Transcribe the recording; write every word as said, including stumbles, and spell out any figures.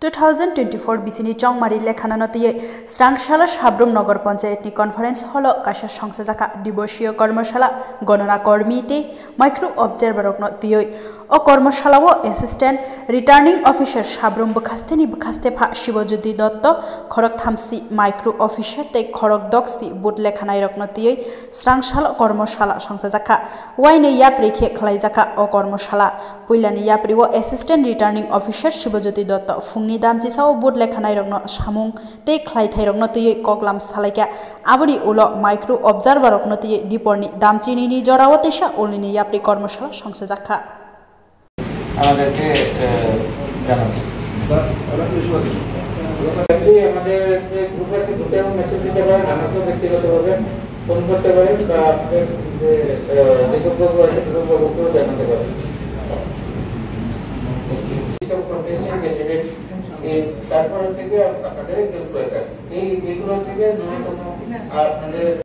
Two thousand twenty-four bisini chongmari lekhanano twiwi Srangsalo Sabrum Nogor Panchayatni Conference Hallo kaisa songsajakha Dibosiyo Kormosala Gonona Kormi tei Micro Observer rokno twiwi. O kormosalao Assistant Returning Officer Sabrum bwkhasteni bwkhaste pha Shibojyoti Dotto, khorok thamsi Micro Officer tei khorok doksi vote lekhanairokno twiwi Srangsalo kormosala songsajakha. Wainwi yapri khe khlaijakha o kormosala. Puilani yaprio Assistant Returning Officer Shibojyoti Dotto phungni damchisao vote lekhanairokno samung tei khlaithairokno twiwi koklam salaikha. Aboni ulo Micro Observer rokno twiwi diporni damchinini jorao teisa ulnini yapri kormosala songsajakha. আমাদেরকে, আহ, জানান। এমনি আমাদের যে গ্রুপ আছে, গ্রুপে মেসেজ দিতে পারেন, আমাকেও ব্যক্তিগতভাবে ফোন করতে পারেন বা আপনাদের যে, আহ, লেখক বাবু আছে, লেখক বাবুকেও জানাতে পারেন। প্রফেশনাল ক্যান্ডিডেট, এই, তারপর হচ্ছে কি আপনাদের নিয়োগ প্রয়োগ। এই, এগুলো থেকে ন্যূনতম আপনাদের